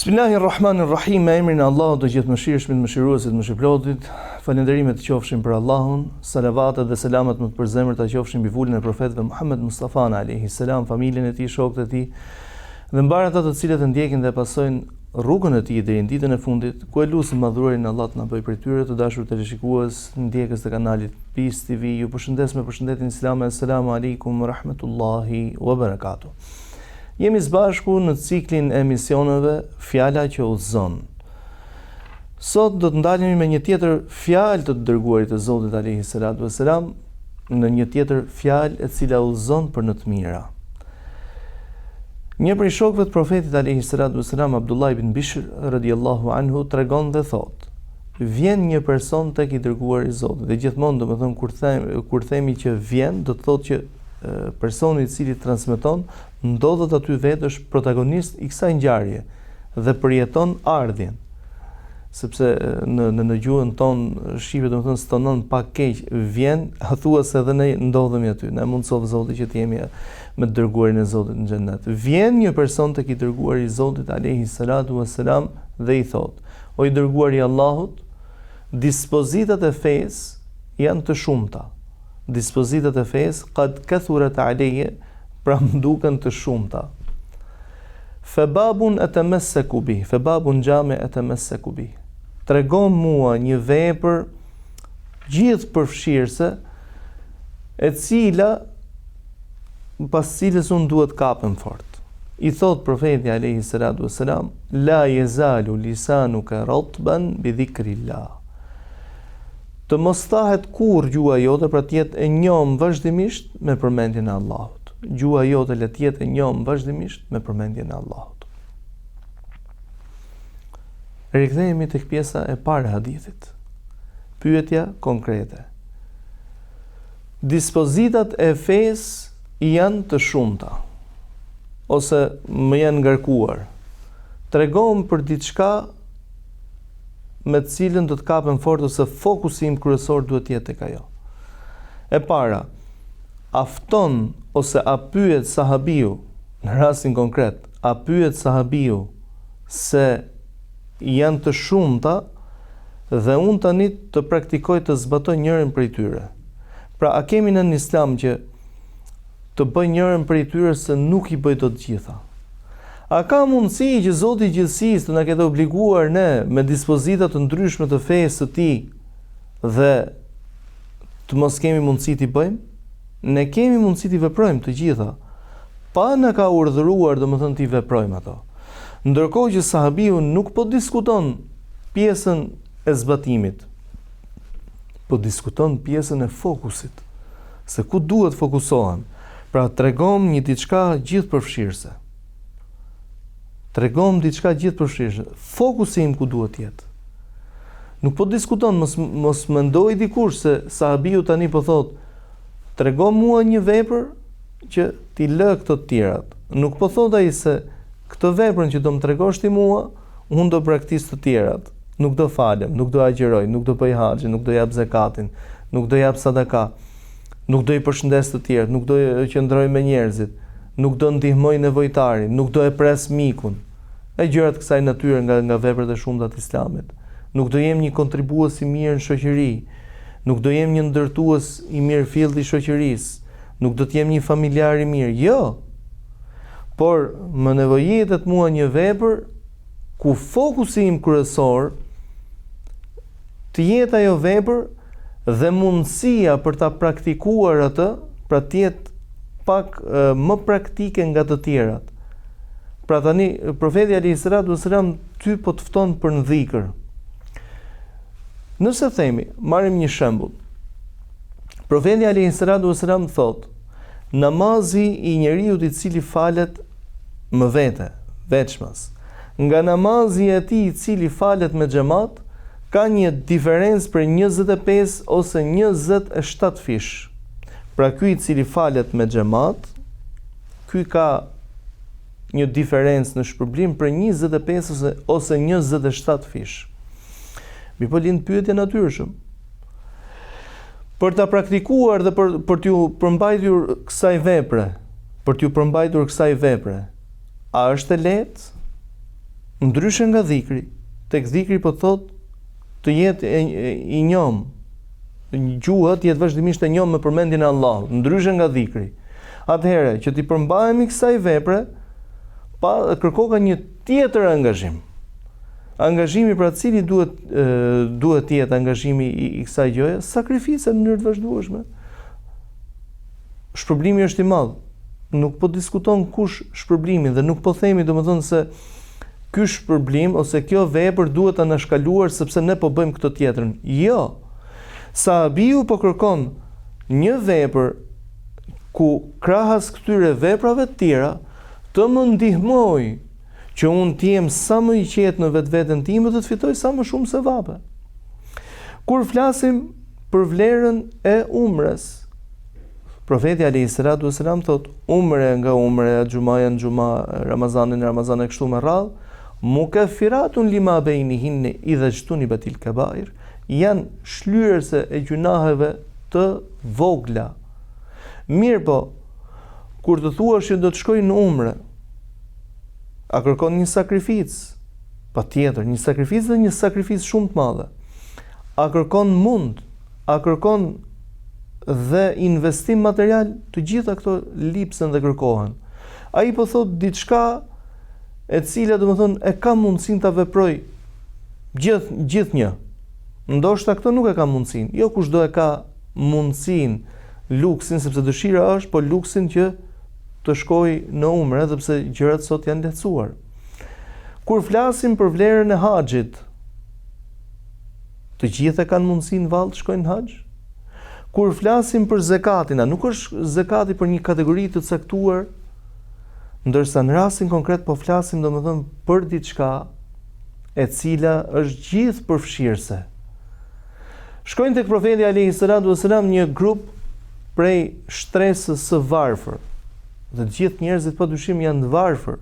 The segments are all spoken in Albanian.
Bismillahirrahmanirrahim, me emrin e Allahut të gjithëmëshirshmit, mëshiruesit, mëshirëplotit. Falënderimet të qofshin për Allahun, salavatet dhe selamet më të përzemërta qofshin mbi vulën e profetëve Muhammed Mustafa alayhi salam, familjen e tij, shokët e tij dhe mbarë ata të cilët e ndjekin dhe pasojnë rrugën e tij deri në ditën e fundit, ku e lusim madhëruarin Allah të na bëjë prej tyre të dashur teleshikues, ndjekës të kanalit Peace TV, ju përshëndes me përshëndetjen islame, Assalamu alaikum wa rahmetullahi wa barakatuh. Jemi së bashku në ciklin e emisioneve Fjala që udhëzon. Sot do të ndalemi me një tjetër fjalë të të dërguarit të Zotit alayhi salatu wasalam, në një tjetër fjalë e cila udhëzon për në të mira. Një prej shokëve të Profetit alejhi salatu ves selam Abdullah ibn Bishr radiallahu anhu tregon dhe thotë: Vjen një person tek i dërguari i Zotit dhe gjithmonë domethënë kur them kur themi që vjen do të thotë që personi i cili transmeton ndodhet aty vetë është protagonist i kësaj ngjarje dhe përjeton ardhjen sepse në në në gjuhën tonë shqipe domethënë stonon pak keq vjen a thua se edhe ne ndodhemi aty na mundësoftë Zoti që të jemi me të dërguarin e Zotit në xhennet vjen një person tek i dërguari i Zotit alayhi salatu wassalam dhe i thotë o i dërguari i Allahut dispozitat e fesë janë të shumta dispozitat e fesë kad kathurat alayya pra më duken të shumta Febabun etemesseku bih, febabun xhami etemesseku bih. Tregom mua një vepër gjithëpërfshirëse e cila pas cilës unë duhet kapem fort. I thot profeti alayhi salatu wasalam, la yazalu lisanuka ratban bi dhikrillah. Të mos thahet kurrë gjuha jote, pra të jetë e njomë vazhdimisht me përmendjen e Allahut. Gjuha jote le të jetë e njomë vazhdimisht me përmendjen e Allahut. Rikthehemi tek pjesa e parë e hadithit. Pyetja konkrete. Dispozitat e fesë janë të shumta ose më janë ngarkuar. Tregom për diçka me të cilën do të kapem fort ose fokusi im kryesor duhet të jetë tek ajo. E para, a fton ose a pyet sahabiu, në rastin konkret, a pyet sahabiu se janë të shumta dhe unë tani të praktikoj të zbatoj njërën prej tyre. Pra, a kemi në islam që të bëj njërën prej tyre se nuk i bëj dot të gjitha? A ka mundësi që Zoti i Gjithësisë të na ketë obliguar ne me dispozita të ndryshme të fesë së Tij dhe të mos kemi mundësi t'i bëjmë? Ne kemi mundësi t'i veprojmë të gjitha, pa na ka urdhëruar domethënë t'i veprojmë ato. Ndërkohë që sahabiu nuk po diskuton pjesën e zbatimit, po diskuton pjesën e fokusit, se ku duhet fokusohem. Pra tregom një diçka gjithëpërfshirëse. Tregom diçka gjithëpërfshirëse. Fokusi im ku duhet të jetë. Nuk po diskuton, mos mos mendoj dikush se sahabiu tani po thot, tregom mua një vepër që t'i lë këto të tjerat. Nuk po thot ai se këtë veprën që do më tregosh ti mua, Unë do braktis të tjerat, nuk do falem, nuk do agjëroj, nuk do bëj haxhin, nuk do jap zekatin, nuk do jap sadaka, nuk do i përshëndes të tjerët, nuk do qëndroj me njerëzit, nuk do ndihmoj nevojtarin, nuk do e pres mikun. E gjëra të kësaj natyre nga nga veprat e shumta të Islamit. Nuk do jem një kontribues i mirë në shoqëri, nuk do jem një ndërtues i mirëfilltë i shoqërisë, nuk do të jem një familjar i mirë. Jo. Por më nevojitet mua një vepër ku fokusi im kryesor të jetë ajo vepër dhe mundësia për ta praktikuar atë, pra të jetë pak më praktike nga të tjerat. Pra tani profeti alayhi salatu wasalam ty po të fton për në dhikër. Nëse themi, marrim një shembull. Profeti alayhi salatu wasalam thotë, Namazi i njeriut i cili falet më vete, veçmas, nga namazi i atij i cili falet me xhemat, ka një diferencë prej 25 ose 27 fish. Pra ky i cili falet me xhemat, ky ka një diferencë në shpërblim prej 25 ose ose 27 fish. Mirëpo lind pyetja natyrshëm. Për ta praktikuar dhe për për t'ju përmbajtur kësaj vepre, për t'ju përmbajtur kësaj vepre, a është e lehtë? Ndryshe nga dhikri, tek dhikri po thotë të jetë i njomë, gjuha të jetë vazhdimisht e njomë me përmendjen e Allahut, ndryshe nga dhikri. Atëherë, që t'i përmbahemi kësaj vepre, pa kërkoka një tjetër angazhim. Angazhimi pra cili duhet duhet të jetë angazhimi i, i kësaj gjëje, sakrificë në mënyrë të vazhdueshme. Shpërblimi është i madh. Nuk po diskuton kush shpërblimin dhe nuk po themi domethënë se ky shpërblim ose kjo vepër duhet anashkaluar sepse ne po bëjmë këtë tjetrën. Jo. Sahabiu po kërkon një vepër ku krahas këtyre veprave të tjera të më ndihmojë që unë të jem sa më i qetë në vetveten time dhe të fitoj sa më shumë sevape. Kur flasim për vlerën e umres, Profeti alejhi salatu vesselam thotë, umre nga umreja, xhumaja në xhuma, Ramazani në Ramazan e kështu me radhë, mukaffiratun lima bejnihinne idha xhtunibatil kabair, janë shlyerëse e gjynaheve të vogla. Mirëpo, kur të thuash që do të shkoj në umre, a kërkon një sakrificë? Patjetër, një sakrificë dhe një sakrificë shumë të madhe. A kërkon mund? A kërkon dhe investim material, të gjitha këto lipsen dhe kërkohen. Ai po thotë diçka e cila domethënë e ka mundësinë ta veprojë gjith gjithnjë. Ndoshta këtë nuk e ka mundësinë. Jo kushdo e ka mundësinë, luksin, sepse dëshira është, po luksin që të shkojë në umre, edhe pse gjërat sot janë lehtësuar. Kur flasim për vlerën e haxhit, Të gjithë e kanë mundësinë vallë të shkojnë në haxh? Kur flasim për zekatin, a nuk është zekati për një kategori të caktuar? Ndërsa në rastin konkret po flasim domethënë për diçka e cila është gjithëpërfshirëse. Shkojnë tek profeti alejhi salatu vesselam një grup prej shtresës së varfër. Dhe të gjithë njerëzit padyshim janë të varfër.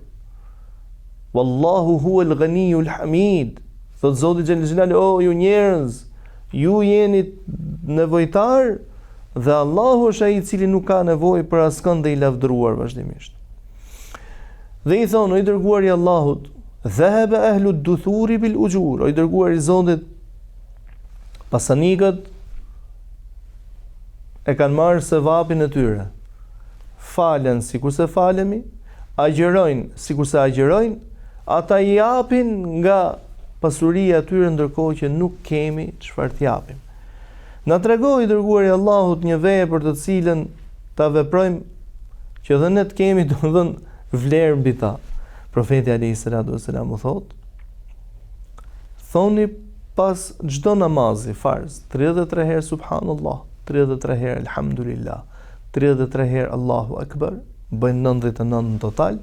Wallahu huwal ghaniyul hamid. Thotë Zoti xhel xhelal, o ju njerëz, ju jeni nevojtarë dhe Allahu është ai i cili nuk ka nevojë për askënd dhe i lavdëruar vazhdimisht. Dhe i thonë, o i dërguar i Allahut, dhehebe ehlu duthuri bil uxhur, o i dërguar i Zotit, pasanikët e kanë marrë sevapin e tyre, falen sikurse falemi, agjërojnë sikurse agjërojnë, ata japin nga pasuria e tyre ndërkohë që nuk kemi çfarë të japim. Na trego i dërguari i Allahut një vepër të cilën ta veprojmë që dhe ne të kemi domethënë vlerë mbi ta. Profeti alejhi salatu vesselam u thotë: Thoni pas çdo namazi farz 33 herë subhanallah, 33 herë elhamdulillah, 33 herë Allahu Akbar, bëjnë 99 në total,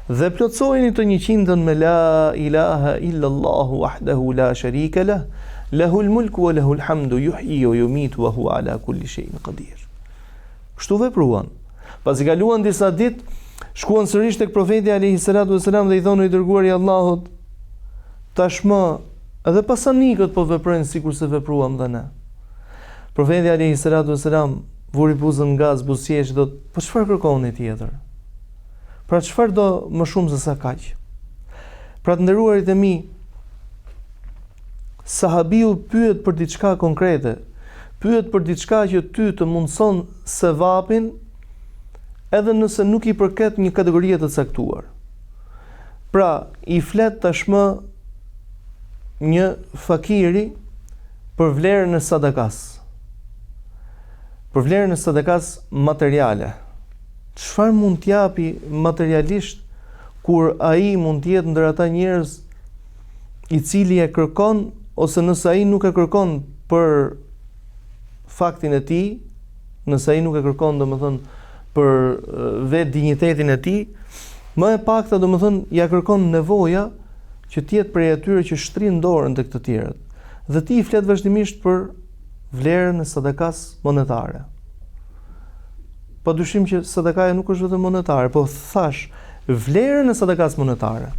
dhe plotësojeni të njëqindën me la ilaha illa Allahu wahdahu la sharika lah, lahul mulku wa lahul hamdu yuhyi wa yumitu wa huwa ala kulli shay'in qadir. Kështu vepruan. Pasi kaluan disa ditë, shkuan sërish tek profeti alejhi salatu vesselam dhe i thonë i dërguari i Allahut, tashmë edhe pasanikët po veprojnë sikurse vepruam dhe ne. Profeti alejhi salatu vesselam vuri buzën në gaz, buzëqeshi, thotë, po çfarë kërkoni tjetër? Pra çfarë do më shumë se sa kaq? Pra të nderuarit e mi, sahabiu pyet për diçka konkrete, pyet për diçka që ty të mundëson sevapin, edhe nëse nuk i përket një kategorie të caktuar. Pra, i flet tashmë një fakiri për vlerën e sadakas. Për vlerën e sadakas materiale. Çfarë mund të japi materialisht kur ai mund të jetë ndër ata njerëz i cili e kërkon ose nëse ai nuk e kërkon për faktin e tij, nëse ai nuk e kërkon domethënë për vetë dinjitetin e tij, më e pakta domethënë ia kërkon nevoja që të jetë prej atyre që shtrin dorën tek të tjerët. Dhe ti i flet vazhdimisht për vlerën e sadakas monetare. Pa dyshim që sadakaja nuk është vetëm monetare, po thashë vlerën e sadakas monetare.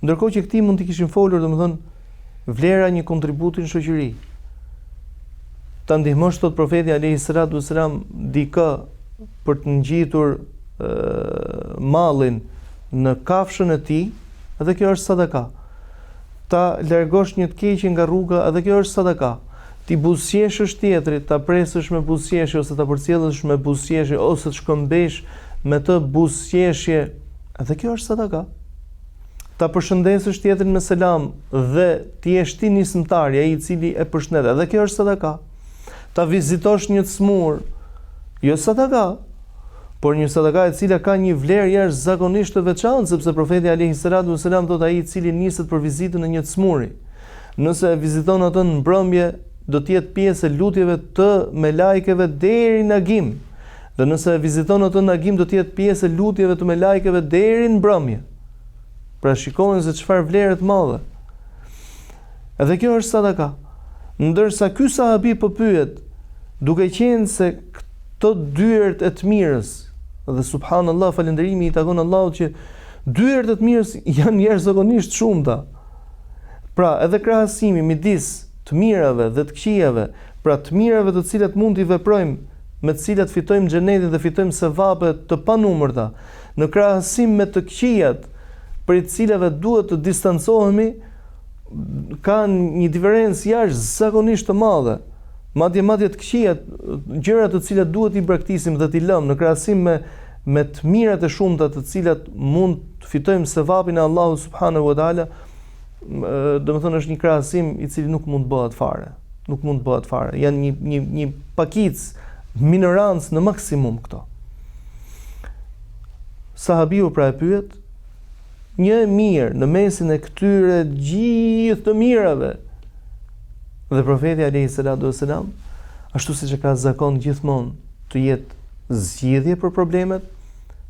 Ndërkohë që këtij mund t'i kishim folur, domethënë, vlera e një kontributi në shoqëri. Ta ndihmosh thotë profeti alejhi salatu vesselam dikë për të ngjitur mallin në kafshën e tij. Edhe kjo është sadaka. Ta largosh një të keqe nga rruga, edhe kjo është sadaka. T'i buzëqeshësh tjetrit, ta presësh me buzëqeshje ose ta përcjellësh me buzëqeshje ose të shkëmbesh me të buzëqeshje, edhe kjo është sadaka. Ta përshëndesësh tjetrin me selam dhe të jesh ti nismëtari, ai i cili e përshëndet, edhe kjo është sadaka. Ta vizitosh një të smur, jo sadaka, por një sadaka e cila ka një vlerë jashtëzakonisht të veçantë, sepse profeti alayhi salatu wasalam thotë ai i cili niset për vizitën e një të smuri, nëse e viziton atë në mbrëmje, do të jetë pjesë e lutjeve të melajkeve deri në agim. Dhe nëse e viziton atë në agim do të jetë pjesë e lutjeve të melajkeve deri në mbrëmje. Pra shikoni se çfarë vlere të madhe. Edhe kjo është sadaka. Ndërsa ky sahabi po pyet, duke qenë se këto dyert e të mirës, dhe subhanallahu falënderimi i takon Allahut që dyert e të mirës janë jashtëzakonisht shumta. Pra, edhe krahasimi midis të mirave dhe të këqijave, pra të mirave të cilat mund t'i veprojmë, me të cilat fitojmë xhenetin dhe fitojmë sevape të panumërta, Në krahasim me të këqijat, prej të cilave duhet të distancohemi, ka një diferencë jashtëzakonisht të madhe. Madje madje të këqijat, gjërat të cilat duhet t'i braktisim dhe t'i lëmë në krahasim me me të mirat e shumta të cilat mund të fitojmë sevapin e Allahut subhanahu wa taala, domethënë është një krahasim i cili nuk mund të bëhet fare. Nuk mund të bëhet fare. Janë një një një pakicë minorancë në maksimum këto. Sahabiu pra e pyet, një e mirë në mesin e këtyre gjithë të mirave. Dhe profeti alayhi salatu wasalam, ashtu siç e ka zakon gjithmonë të jetë zgjidhje për problemet,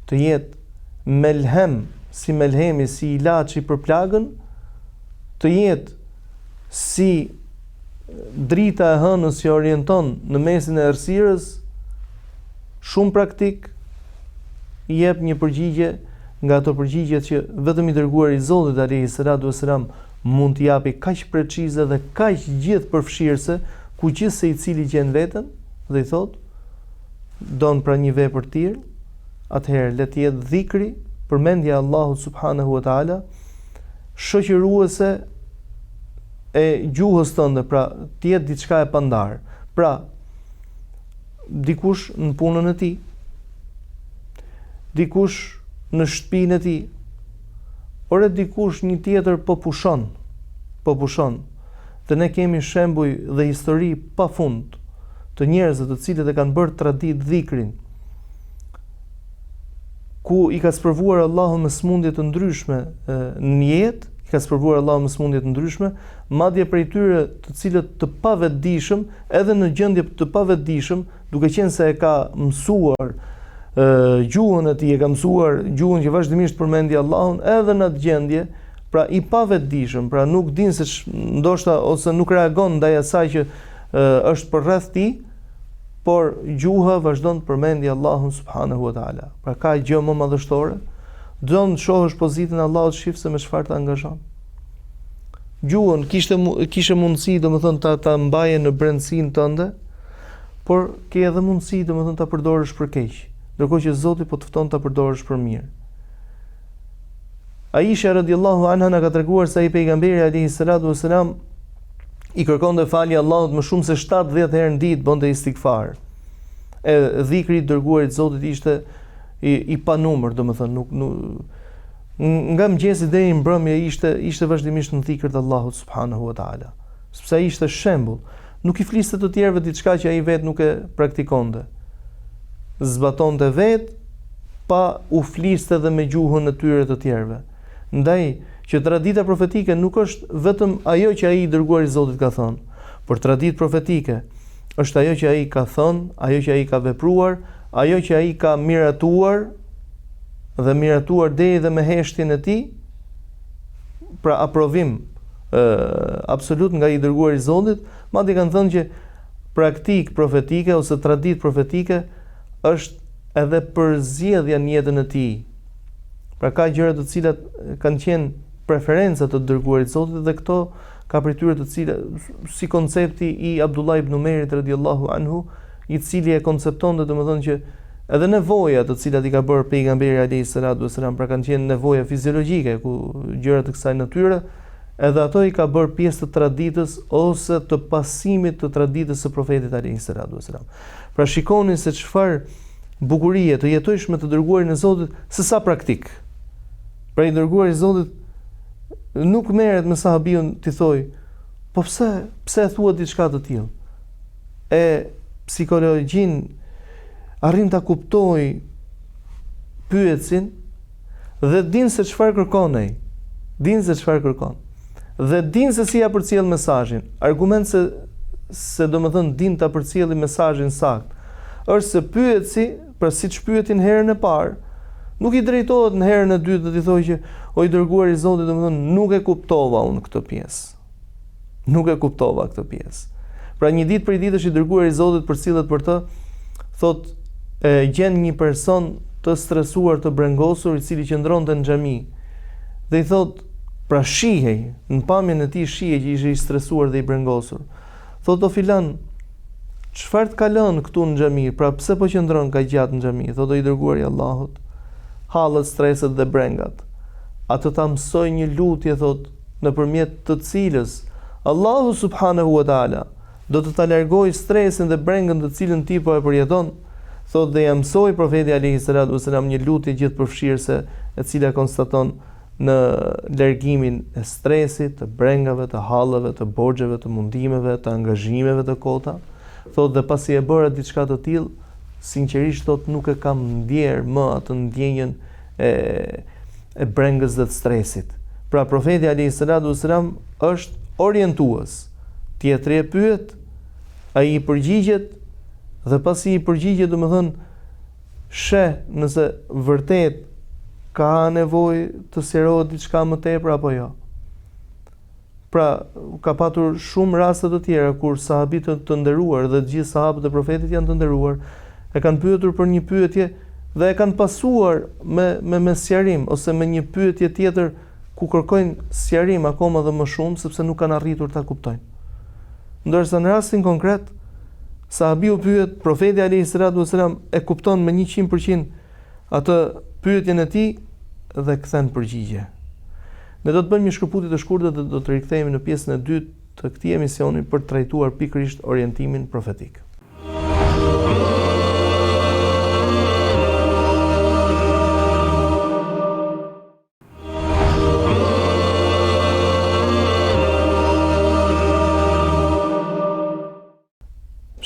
të jetë melhem, si melhemi, si ilaçi për plagën, të jetë si drita e hënës që orienton në mesin e errësirës, shumë praktik, jep një përgjigje nga ato përgjigje që vetëm i dërguari i Zotit alayhi salatu wasalam mund të japi kaq precize dhe kaq gjithëpërfshirëse, ku gjithsecili gjen veten dhe i thotë don pra një vepër të tillë, atëherë le të jetë dhikri, përmendja e Allahut subhanahu wa taala, shoqëruese e gjuhës tënde, pra të jetë diçka e pandarë. Pra, dikush në punën e tij, dikush në shtëpinë e tij, ore dikush një tjetër po pushon, po pushon. Dhe ne kemi shembuj dhe histori pa fund të njerëzve të cilët e kanë bërë traditë dhikrin, ku i ka sprovuar Allahu me sëmundje të ndryshme në jetë, i ka sprovuar Allahu me sëmundje të ndryshme, madje prej tyre të cilët të pavetëdijshëm, edhe në gjendje të pavetëdijshëm, duke qenë se e ka mësuar gjuhën e tij, e ka mësuar gjuhën që vazhdimisht përmendi Allahun, edhe në atë gjendje, pra i pavetëdijshëm, pra nuk din se ndoshta ose nuk reagon ndaj asaj që është përreth tij, por gjuha vazhdon të përmendi Allahun subhanahu wa taala. Pra ka gjë më madhështore? Don të shohësh pozitën e Allahut shif se me çfarë të angazhon. Gjuhën kishte kishe mundësi, domethënë ta ta mbaje në brendësinë tënde, por ke edhe mundësi, domethënë ta përdorësh për keq, ndërkohë që Zoti po të fton ta përdorësh për mirë. Aisha radiallahu anha na ka treguar se ai pejgamberi alayhi salatu wasalam i kërkonte falje Allahut më shumë se 70 herë në ditë bënte istighfar. E dhikri i dërguarit të Zotit ishte i, i panumër, domethënë nuk nuk nga mëngjesi deri në mbrëmje ishte ishte vazhdimisht në dhikr të Allahut subhanahu wa taala. Sepse ai ishte shembull, nuk i fliste të tjerëve diçka që ai vetë nuk e praktikonte. Zbatonte vetë pa u fliste dhe me gjuhën e tyre të tjerëve. Ndaj, që tradita profetike nuk është vetëm ajo që ai i dërguari i Zotit ka thënë, por traditë profetike është ajo që ai ka thënë, ajo që ai ka vepruar, ajo që ai ka miratuar dhe miratuar deri dhe me heshtjen e tij, pra aprovim e, absolut nga i dërguari i Zotit, madje kanë thënë që praktikë profetike ose traditë profetike është edhe përzgjedhja në jetën e tij. Pra ka gjëra të cilat kanë qenë preferenca të dërguarit të Zotit dhe këto ka prej tyre të cilat si koncepti i Abdullah ibn Umerit radiallahu anhu, i cili e konceptonte domethënë që Edhe nevoja të cilat i ka bërë pejgamberi alayhi salatu wasalam, pra kanë qenë nevoja fiziologjike, ku gjëra të kësaj natyre, edhe ato i ka bërë pjesë të traditës ose të pasimit të traditës së profetit alayhi salatu wasalam. Pra shikoni se çfarë bukurie të jetojsh me të dërguarin e Zotit, se sa praktik. Pra i dërguari i Zotit nuk merret me sahabiun t'i thojë, po pse pse e thua diçka të tillë? E psikologjinë arrin ta kuptojë pyetësin dhe din se çfarë kërkon ai. Din se çfarë kërkon. Dhe din se si ia përcjell mesazhin. Argument se se domethënë din ta përcjelli mesazhin saktë. Është se pyetësi, pra siç pyeti në herën e parë, nuk i drejtohet në herën e dytë dhe t'i thojë që o i dërguar i Zotit, domethënë nuk e kuptova unë këtë pjesë. Nuk e kuptova këtë pjesë. Pra një ditë prej ditësh i dërguari i Zotit përcillet për të, thotë e gjen një person të stresuar, të brengosur, i cili qëndronte në xhami. Dhe i thotë, pra shihej, në pamjen e tij shihej që ishte i stresuar dhe i brengosur. Thotë o filan, çfarë të ka lënë këtu në xhami? Pra pse po qëndron kaq gjatë në xhami? Thotë o i dërguari i Allahut, hallet, streset dhe brengat. A të ta mësoj një lutje, thotë, nëpërmjet të cilës Allahu subhanehu ue teala do të ta largojë stresin dhe brengën të cilën ti po e përjeton, thotë dhe ia mësoi Profeti alejhi salatu ue selam një lutje gjithëpërfshirëse e cila konstaton në largimin e stresit, të brengave, të halleve, të borxheve, të mundimeve, të angazhimeve të kota, thotë dhe pasi e bëra diçka të tillë, sinqerisht thotë nuk e kam ndjerë më atë ndjenjën e e brengës dhe të stresit. Pra profeti alayhi salatu wasalam është orientues. Tjetri e pyet, ai i përgjigjet dhe pasi i përgjigjet, domethënë sheh nëse vërtet ka nevojë të sqarohet diçka më tepër apo jo. Pra, ka patur shumë raste të tjera kur sahabët të nderuar dhe të gjithë sahabët e profetit janë të nderuar, e kanë pyetur për një pyetje dhe e kanë pasuar me me me sqarim ose me një pyetje tjetër ku kërkojnë sqarim akoma dhe më shumë sepse nuk kanë arritur ta kuptojnë. Ndërsa në rastin konkret, sahabiu pyet, profeti alayhi salatu wasalam e kupton me 100% atë pyetjen e tij dhe kthen përgjigje. Ne do të bëjmë një shkëputje të shkurtër dhe do të rikthehemi në pjesën e dytë të këtij emisioni për të trajtuar pikërisht orientimin profetik.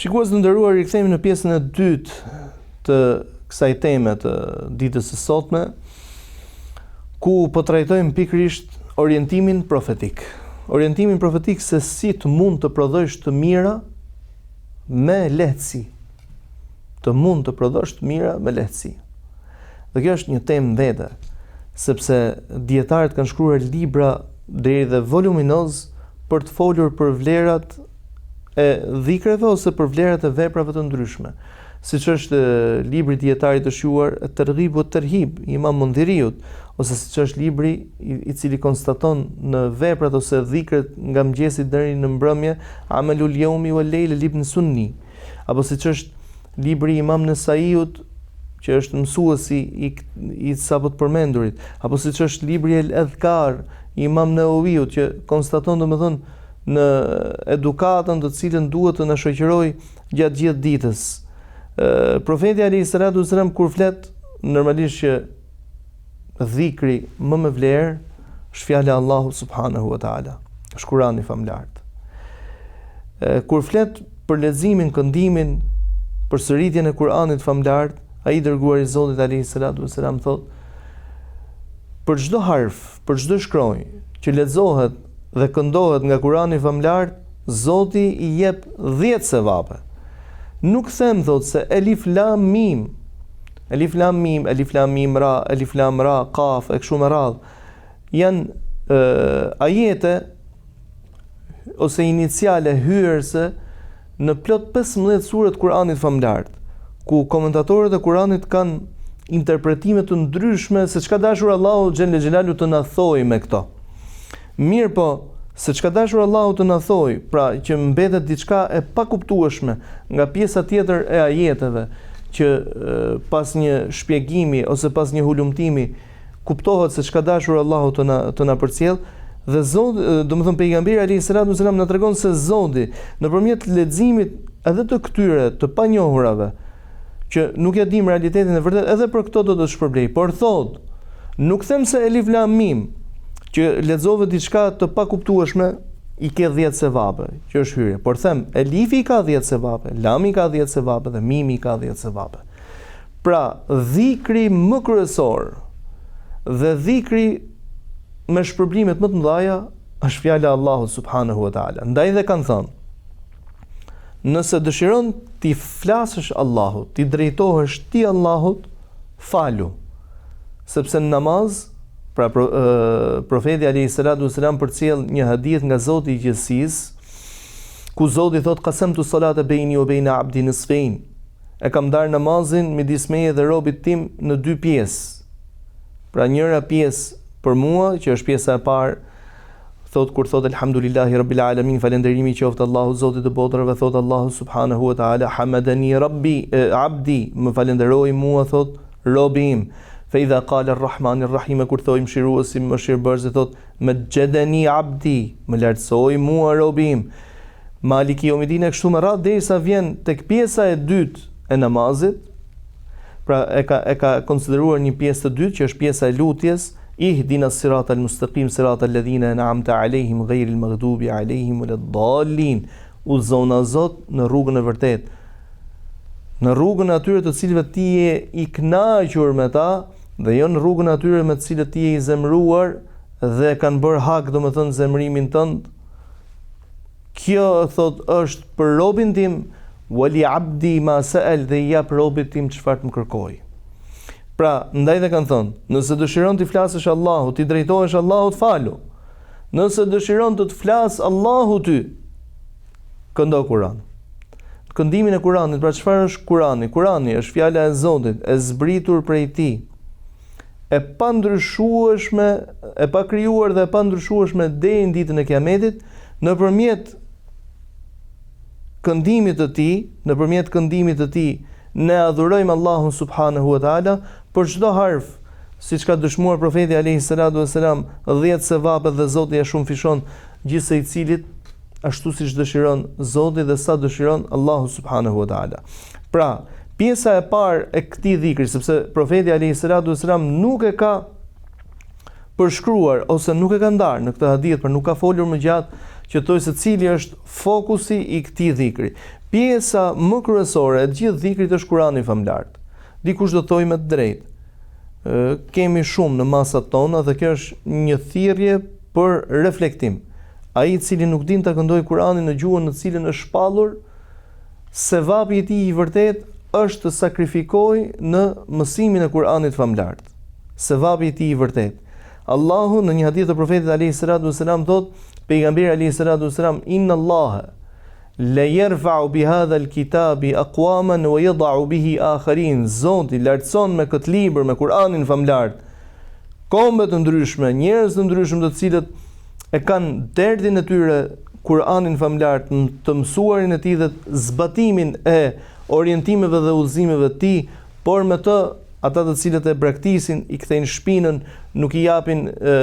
Shikues të nderuar, rikthehemi në pjesën e dytë të kësaj teme të ditës së sotme, ku po trajtojmë pikërisht orientimin profetik. Orientimin profetik se si të mund të prodhosh të mira me lehtësi. Të mund të prodhosh të mira me lehtësi. Dhe kjo është një temë vete, sepse dijetarët kanë shkruar libra deri dhe voluminoz për të folur për vlerat e dhikreve ose për vlerat e veprave të ndryshme, siç është libri i dijetarit të shquar Terghib wa Terhib i Imam Mundhiriut, ose siç është libri i, i cili konstaton në veprat ose dhikret nga mëngjesi deri në mbrëmje Amalul Yawmi wal Layl Ibn Sunni, apo siç është libri i Imam Nesaiut që është mësuesi i, i sapo të përmendurit, apo siç është libri El Adhkar i Imam Neveviut që konstaton domethënë në edukatën të cilën duhet të na shoqërojë gjatë gjithë ditës. Profeti alayhi salatu wasalam kur flet normalisht që dhikri më me vlerë është fjala e Allahut subhanahu wa taala. Është Kurani famëlartë. Kur flet për leximin, këndimin, përsëritjen e Kuranit famëlartë, ai i dërguari i Zotit alayhi salatu wasalam thotë për çdo harf, për çdo shkronjë që lexohet dhe këndohet nga Kurani famëlartë, Zoti i jep 10 sevape. Nuk them thotë se elif lam mim, elif lam mim, elif lam mim ra, elif lam ra, kaf e kështu me radhë. Janë e, ajete ose iniciale hyrëse në plot 15 sure të Kuranit famëlartë, ku komentatorët e Kuranit kanë interpretime të ndryshme se çka dashur Allahu xhelle xhelalu të na thojë me këto. Mirëpo, se çka dashur Allahu të na thojë, pra që mbetet diçka e pakuptueshme nga pjesa tjetër e ajeteve. që pas një shpjegimi ose pas një hulumtimi kuptohet se ç'ka dashur Allahu të na të na përcjell dhe Zoti, domethënë pejgamberi alayhi salatu wasalam na tregon se Zoti nëpërmjet leximit edhe të këtyre të panjohurave që nuk ia dimë realitetin e vërtetë edhe për këto do të shpërblej, por thotë nuk them se elif lam mim që lexove diçka të pakuptueshme i ke 10 sevape, që është hyrje. Por them, elifi i ka 10 sevape, lami i ka 10 sevape dhe mimi i ka 10 sevape. Pra, dhikri më kryesor dhe dhikri me shpërblimet më të mëdha është fjala e Allahut subhanahu wa taala. Ndaj dhe kanë thënë, nëse dëshiron t'i flasësh Allahut, t'i drejtohesh ti Allahut, falu. Sepse në namaz, pra pro, e, profeti alayhi salatu wasalam përcjell një hadith nga Zoti i gjithësisë, ku Zoti thotë qasamtu salata baini wa baina abdi nisfain. E kam ndarë namazin midis meje dhe robit tim në dy pjesë. Pra njëra pjesë për mua, që është pjesa e parë, thotë kur thotë Elhamdulillahi Rabbil Alamin, falënderimi qoftë Allahut Zotit të botërave, thotë Allahu subhanahu wa taala hamadani Rabbi e, abdi, më falënderoi mua thotë robi im. Fe idha qala Ar-Rahman Ar-Rahim, kur thotë mëshiruesi mëshirëbërësi thotë Mexhedeni abdi, më lartësoi mua robi im. Maliki Jomidin e kështu me radhë derisa vjen tek pjesa e dytë e namazit, pra e ka e ka konsideruar një pjesë të dytë që është pjesa e lutjes, ihdina sirat al mustaqim sirat alladhina an'amta alehim ghayril maghdubi alehim waladdallin. Udhëzona Zot në rrugën e vërtetë. Në rrugën e atyre të cilëve ti je i kënaqur me ta dhe jo në rrugën e atyre me të cilët ti je i zemëruar dhe kanë bërë hak, domethënë zemërimin tënd. Kjo thot është për robin tim, wali abdi ma sa'al dhe i jap robit tim çfarë të më kërkojë. Pra, ndaj dhe kanë thënë, nëse dëshiron t'i flasësh Allahut, t'i drejtohesh Allahut, falu. Nëse dëshiron të të flasë Allahu ty, këndo Kur'an. Këndimin e Kur'anit, pra çfarë është Kur'ani? Kur'ani është fjala e Zotit, e zbritur prej tij, e pandryshueshme, e pakrijuar dhe e pandryshueshme deri në ditën e Kiametit, nëpërmjet këndimit të tij, nëpërmjet këndimit të tij, ne adhurojmë Allahun subhanahu wa taala për çdo harf, siç ka dëshmuar profeti alayhi salatu wasalam, 10 sevape dhe Zoti ia shumëfishon gjithsecilit ashtu siç dëshiron Zoti dhe sa dëshiron Allahu subhanahu wa taala. Pra, pjesa e parë e këtij dhikri, sepse profeti alayhi salatu wasalam nuk e ka përshkruar ose nuk e ka ndarë në këtë hadith, por nuk ka folur më gjatë që të thojë se cili është fokusi i këtij dhikri. Pjesa më kryesore e të gjithë dhikrit është Kurani famëlartë. Dikush do të thojë me të drejtë, kemi shumë në masat tona dhe kjo është një thirrje për reflektim. Ai i cili nuk din ta këndojë Kur'anin në gjuhën në të cilën është shpallur, sevapi i tij i vërtetë është të sakrifikojë në mësimin e Kur'anit famëlartë. Sevapi i tij i vërtetë. Allahu në një hadith të Profetit alayhi salatu wasalam thotë, pejgamberi alayhi salatu wasalam, "Inna Allaha la yarfa'u bi hadha al-kitabi aqwaman wa yad'u bihi akharin." Zoti lartëson me këtë libër, me Kur'anin famëlartë, kombe të ndryshme, njerëz të ndryshëm të cilët e kanë derdin e tyre Kur'anin famëlartë, të mësuarin e tij dhe zbatimin e orientimeve dhe udhëzimeve të tij, por me të ata të cilët e braktisin, i kthejnë shpinën, nuk i japin e,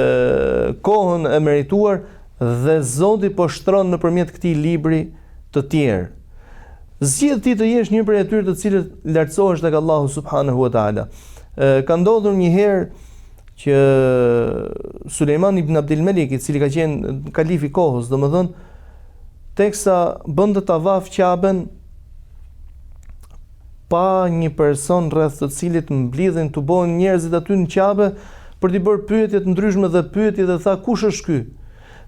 kohën e merituar dhe Zoti poshtron nëpërmjet këtij libri të tjerë. Zgjidh ti të jesh një prej atyre të cilët lartësohesh tek Allahu subhanahu wa taala. Ka ndodhur një herë që Sulejman ibn Abdul Melik, i cili ka qenë kalif i kohës, domethënë teksa bënte tavaf Qaben pa një person rreth të cilit mblidhen tubohen njerëzit aty në Qabe për t'i bërë pyetje të ndryshme dhe pyeti dhe tha kush është ky?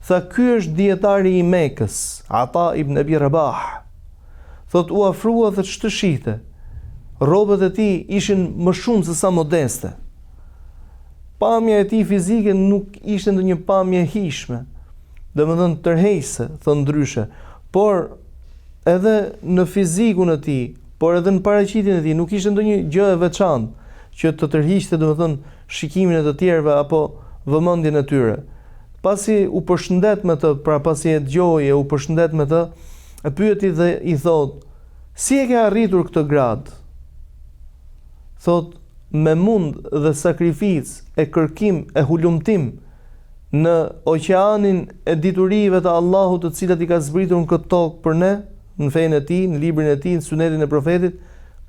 Tha ky është dijetari i Mekës, Ata ibn Abi Rabah. Thotë u afrua dhe ç'të shihte. Rrobat e tij ishin më shumë se sa modeste. Pamja e tij fizike nuk ishte ndonjë pamje e hijshme, domethënë tërheqëse, thënë ndryshe, por edhe në fizikun e tij, por edhe në paraqitjen e tij nuk ishte ndonjë gjë e veçantë që të tërhiqte domethënë shikimin e të tjerëve apo vëmendjen e tyre. Pasi u përshëndet me të, pra pasi e dëgjoi e u përshëndet me të, E pyeti dhe i thotë, Si e ke arritur këtë gradë? Thotë, me mund dhe sakrificë e kërkim e hulumtim në oqeanin e diturive të Allahut të cilat i ka zbritur në këtë tokë për ne, në fenë e tij, në librin e tij, në sunetin e profetit,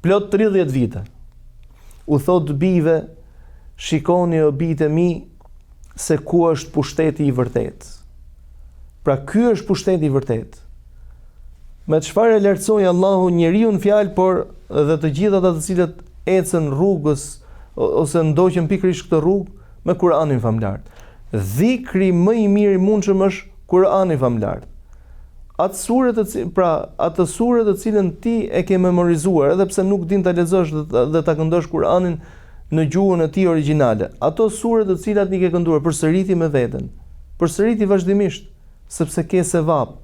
plot 30 vite. U thotë bijve, shikoni o bijtë e mi se ku është pushteti i vërtetë. Pra ky është pushteti i vërtetë. Me çfarë e lartësoi Allahu njeriun në fjalë, por dhe të gjithë ata të cilët ecën rrugës ose ndoqën pikërisht këtë rrugë me Kur'anin famëlartë. Dhikri më i mirë i mundshëm është Kur'ani famëlartë. Atë sure të cilën, pra atë sure të cilën ti e ke memorizuar, edhe pse nuk din ta lexosh dhe, dhe ta këndosh Kur'anin në gjuhën e tij origjinale. Ato sure të cilat i ke kënduar, përsëriti me veten. Përsëriti vazhdimisht, sepse ke sevap.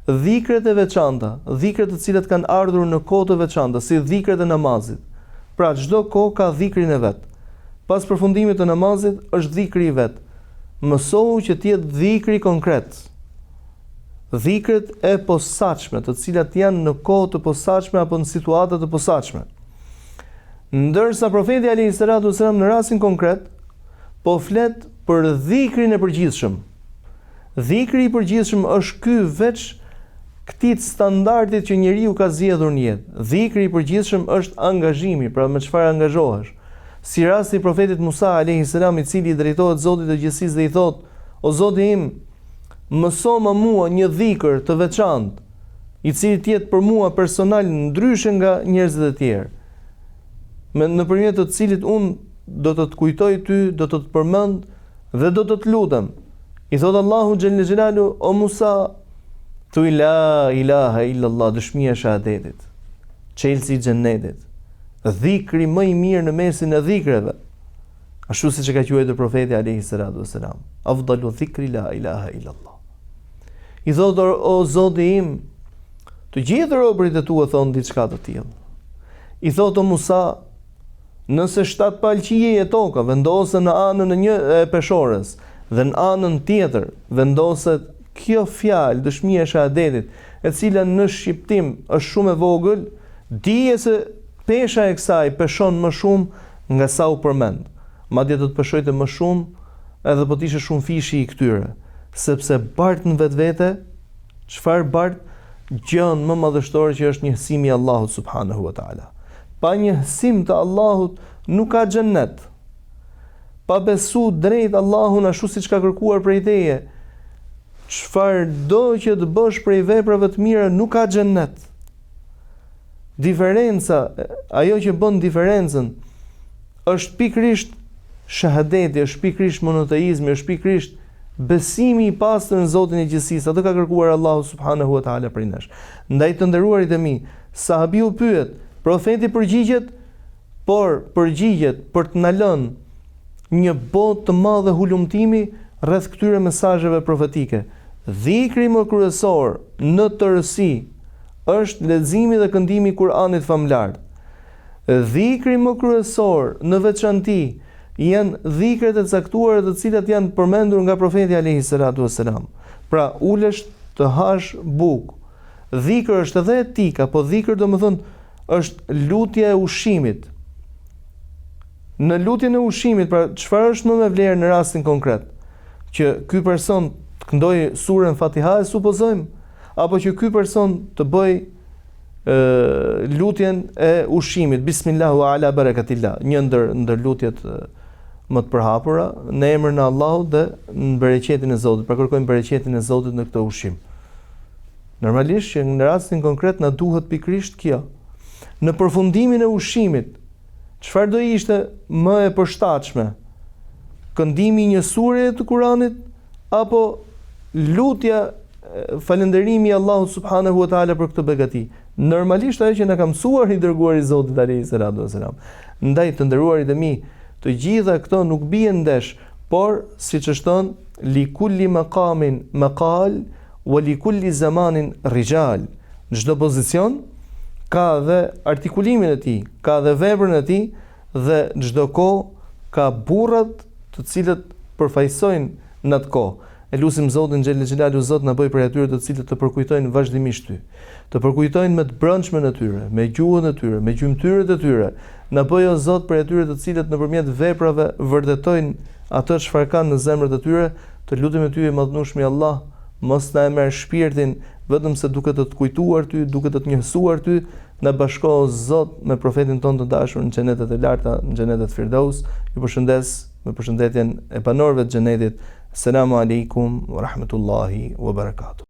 Dhikret e veçanta, dhikret të cilat kanë ardhur në kohë të veçanta, si dhikret e namazit. Pra çdo kohë ka dhikrin e vet. Pas përfundimit të namazit është dhikri i vet. Mësohu që të jetë dhikri konkret. Dhikret e posaçme, të cilat janë në kohë të posaçme apo në situata të posaçme. Ndërsa profeti alayhi salatu wasalam në rastin konkret po flet për dhikrin e përgjithshëm. Dhikri i përgjithshëm është ky veç këtij standardit që njeriu ka zgjedhur në jetë. Dhikri i përgjithshëm është angazhimi, pra me çfarë angazhohesh. Si rasti i profetit Musa alayhi salam i cili i drejtohet Zotit të gjithësisë dhe i thotë: "O Zoti im, mësoma mua një dhikr të veçantë, i cili të jetë për mua personal ndryshe nga njerëzit e tjerë, me nëpërmjet të cilit unë do të të kujtoj ty, do të të përmend dhe do të të lutem. I thotë Allahu xhelle xhelalu, o Musa, thuj la ilaha illa Allah, dëshmia e shahadetit, çelësi i xhennetit, dhikri më i mirë në mesin e dhikreve, ashtu siç e ka quajtur profeti alayhi salatu wasalam, afdalu dhikri la ilaha illa Allah. I thotë o Zoti im, të gjithë robërit e tu e thonë diçka të tillë. I thotë o Musa, Nëse shtatë palë qiej e toka vendosen në anën e një e peshores dhe në anën tjetër vendoset kjo fjalë dëshmia e shahadetit, e cila në shqiptim është shumë e vogël, dije se pesha e kësaj peshon më shumë nga sa u përmend. Madje do të peshojte më shumë edhe po të ishte shumëfishi i këtyre, sepse bart në vetvete çfarë bart gjënë më madhështore që është njëhsimi i Allahut subhanahu wa taala. Pa njëhsim të Allahut nuk ka xhennet. Pa besu drejt Allahun ashtu siç ka kërkuar prej teje, çfarëdo që të bësh prej veprave të mira nuk ka xhennet. Diferenca, ajo që bën diferencën është pikërisht shahadeti, është pikërisht monoteizmi, është pikërisht besimi i pastër në Zotin e gjithësisë, atë ka kërkuar Allahu subhanahu wa taala prej nesh. Ndaj të nderuarit e mi, sahabiu pyet, profeti përgjigjet, por përgjigjet për të na lënë një botë të madhe hulumtimi rreth këtyre mesazheve profetike. Dhikri më kryesor në tërësi është leximi dhe këndimi i Kur'anit famëlartë. Dhikri më kryesor në veçanti janë dhikret e caktuara të cilat janë përmendur nga profeti alejhi salatu vesselam. Pra, ulesh të hash bukë. Dhikr është edhe etika, po dhikr domethënë është lutja e ushqimit. Në lutjen e ushqimit, pra çfarë është më me vlerë në rastin konkret? Që ky person të këndojë suren Fatiha e supozojmë, apo që ky person të bëjë lutjen e ushqimit bismillah wa ala barakatillah një ndër ndër lutjet më të përhapura në emrin e Allahut dhe në bereqetin e Zotit pra kërkojmë bereqetin e Zotit në këtë ushqim normalisht që në rastin konkret na duhet pikërisht kjo në përfundimin e ushqimit çfarë do ishte më e përshtatshme këndimi i një sureje të Kuranit apo lutja falënderimi i Allahut subhanahu wa taala për këtë begati. Normalisht ajo që na ka mësuar i dërguari i Zotit alayhi salatu wasalam. Ndaj të nderuarit e mi, të gjitha këto nuk bien ndesh, por siç është thënë li kulli maqamin maqal wa li kulli zamanin rijal. Në çdo pozicion ka dhe artikulimin e tij, ka dhe veprën e tij dhe çdo kohë ka burrat të cilët përfaqësojnë në atë kohë. E lusim Zotin xhelle xhelaluhu Zot na bëj prej atyre të cilët të përkujtojnë vazhdimisht ty. Të përkujtojnë me të brendshmën e tyre, me gjuhën e tyre, me gjymtyrët e tyre. Na bëj o Zot prej atyre të cilët nëpërmjet veprave vërtetojnë atë çfarë kanë në zemrat e tyre, të lutemi ty i madhnushmi Allah, mos na e merr shpirtin vetëm se duke të të kujtuar ty, duke të të njësuar ty, na bashko o Zot me profetin tonë të dashur në xhenetet e larta, në xhenetet Firdaus. Ju përshëndes me përshëndetjen e banorëve të xhenetit. Selamu alejkum wa rahmetullahi wa barakatuh.